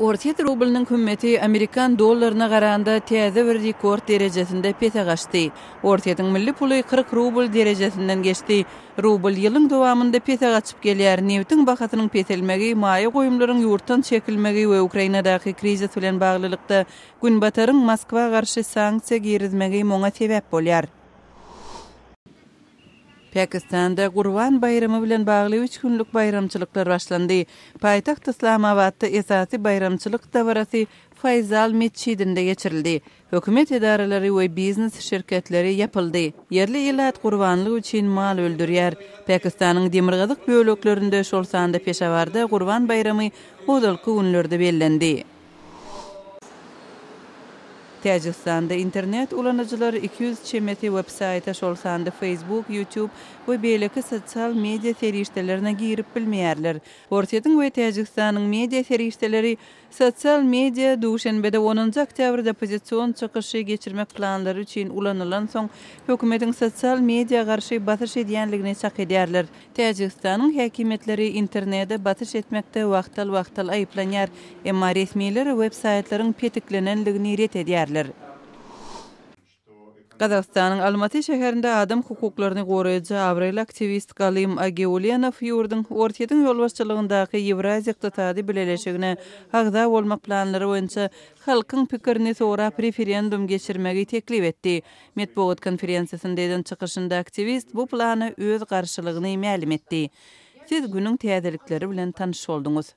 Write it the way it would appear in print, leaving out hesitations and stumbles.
Orsýet rublynyň hümmeti amerikan dollaryna garanda täze bir rekord derejesinde pese gaçdy. Orsýetiň milli puly 40 rubl derejesinden geçdi. Rubl ýylyň dowamynda pese gaçyp gelýär. Nebitiň bahasynyň peselmegi, maýa goýumlaryň ýurtdan çekilmegi we Ukrainadaky krizis bilen baglylykda Günbataryň Moskwa garşy sanksiýa girizmegi muňa sebäp bolýar. Pakistanda Gurban baýramy bilen bagly üç günlük baýramçylyklar başlandy. Paýtagt Yslamabatda esasy baýramçylyk dabarasy Faýzal metjidinde geçirildi. Hökümet edaralary we biznes şirketleri ýapyldy. Ýerli ilat gurbanlyk üçin mal öldürýär. Pakistanyň demirgazyk böleklerinde, şol sanda Peşawarda Gurban baýramy ozalky günlerde bellendi. Täjigistanda internet ulanyjylar 200 çemesi web-saýta, şol sanda Facebook, YouTube we beýleki sosial media serişdelerine girip bilmeýärler. Orsýetiň we Täjigistanyň media serişdeleri sosial media duşenbede onunjy oktýabrda oppozision çykyşy geçirmek planlary üçin ulanylansoň, hökümetiň sosial media garşy basyş edýänligini çak edýärler. Täjigistanyň häkimiýetleri internede basyş etmekde wagtal-wagtal aýyplanýar, emma resmiler web-saýtlaryň petiklenenligini ret edýärler. Gazagystanyň Almaty şäherinde adam hukuklaryny goraýjy abraýly aktiwist Galym Ageulenow ýurduň Orsýetiň ýolbaşçylygyndaky Ýewraziýa Ykdysady Bileleşigine agza bolmak planlary boýunça halkyň pikirini sorap referendum geçirmegi teklip etdi. Metbugat konferensiýasynda eden çykyşynda aktiwist bu plana öz garşylygyny mälim etdi. Siz günüň täzelikleri bilen tanyş bolduňyz.